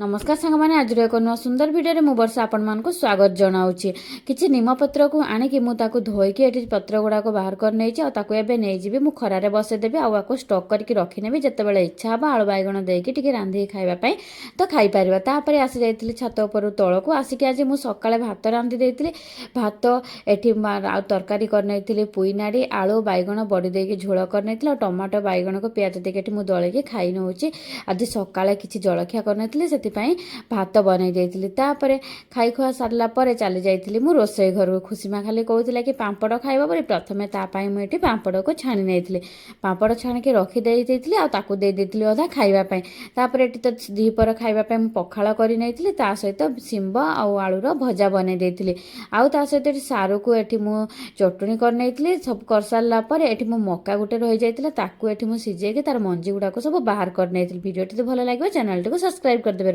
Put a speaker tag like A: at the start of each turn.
A: ନମସ୍କାର ସାଙ୍ଗମାନେ, ଆଜିର ଏକ ନୂଆ ସୁନ୍ଦର ଭିଡ଼ିଓରେ ମୁଁ ବର୍ଷା ଆପଣମାନଙ୍କୁ ସ୍ୱାଗତ ଜଣାଉଛି। କିଛି ନିମପତ୍ରକୁ ଆଣିକି ମୁଁ ତାକୁ ଧୋଇକି ଏଠି ପତ୍ର ଗୁଡ଼ାକ ବାହାର କରି ନେଇଛି। ଆଉ ତାକୁ ଏବେ ନେଇଯିବି, ମୁଁ ଖରାରେ ବସେଇଦେବି ଆଉ ଆକୁ ଷ୍ଟକ୍ କରିକି ରଖିନେବି। ଯେତେବେଳେ ଇଚ୍ଛା ହେବ, ଆଳୁ ବାଇଗଣ ଦେଇକି ଟିକେ ରାନ୍ଧିକି ଖାଇବା ପାଇଁ ତ ଖାଇପାରିବା। ତାପରେ ଆସି ଯାଇଥିଲି ଛାତ ଉପରୁ ତଳକୁ। ଆସିକି ଆଜି ମୁଁ ସକାଳେ ଭାତ ରାନ୍ଧି ଦେଇଥିଲି। ଭାତ ଏଠି ଆଉ ତରକାରୀ କରିନେଇଥିଲି। ପୁଇନାଡ଼ି, ଆଳୁ, ବାଇଗଣ, ବଡ଼ି ଦେଇକି ଝୋଳ କରିନେଇଥିଲି ଆଉ ଟମାଟୋ, ବାଇଗଣକୁ ପିଆଜ ଦେଇକି ଏଠି ମୁଁ ଦଳିକି ଖାଇ ନେଉଛି। ଆଜି ସକାଳେ କିଛି ଜଳଖିଆ କରିନଥିଲି, ସେଥିପାଇଁ ଭାତ ବନେଇ ଦେଇଥିଲି। ତାପରେ ଖାଇ ଖୁଆ ସାରିଲା ପରେ ଚାଲି ଯାଇଥିଲି ମୁଁ ରୋଷେଇ ଘରକୁ। ଖୁସିମା ଖାଲି କହୁଥିଲା କି ପାମ୍ପଡ଼ ଖାଇବ ବୋଲି। ପ୍ରଥମେ ତା ପାଇଁ ମୁଁ ଏଠି ପାମ୍ପଡ଼କୁ ଛାଣି ନେଇଥିଲି। ପାମ୍ପଡ଼ ଛାଣିକି ରଖି ଦେଇ ଦେଇଥିଲି ଆଉ ତାକୁ ଦେଇ ଦେଇଥିଲି ଅଧା ଖାଇବା ପାଇଁ। ତାପରେ ଏଠି ତ ଦ୍ୱିପହର ଖାଇବା ପାଇଁ ମୁଁ ପଖାଳ କରି ନେଇଥିଲି। ତା ସହିତ ଶିମ୍ବ ଆଉ ଆଳୁର ଭଜା ବନେଇ ଦେଇଥିଲି ଆଉ ତା ସହିତ ଏଠି ସାରୁକୁ ଏଠି ମୁଁ ଚଟୁଣି କରିନେଇଥିଲି। ସବୁ କରିସାରିଲା ପରେ ଏଠି ମୁଁ ମକା ଗୋଟେ ରହିଯାଇଥିଲା, ତାକୁ ଏଠି ମୁଁ ସିଝେଇକି ତାର ମଞ୍ଜି ଗୁଡ଼ାକ ସବୁ ବାହାର କରିନେଇଥିଲି। ଭିଡ଼ିଓଟି ଯଦି ଭଲ ଲାଗିବ, ଚ୍ୟାନେଲଟିକୁ ସବସ୍କ୍ରାଇବ୍ କରିଦେବେ।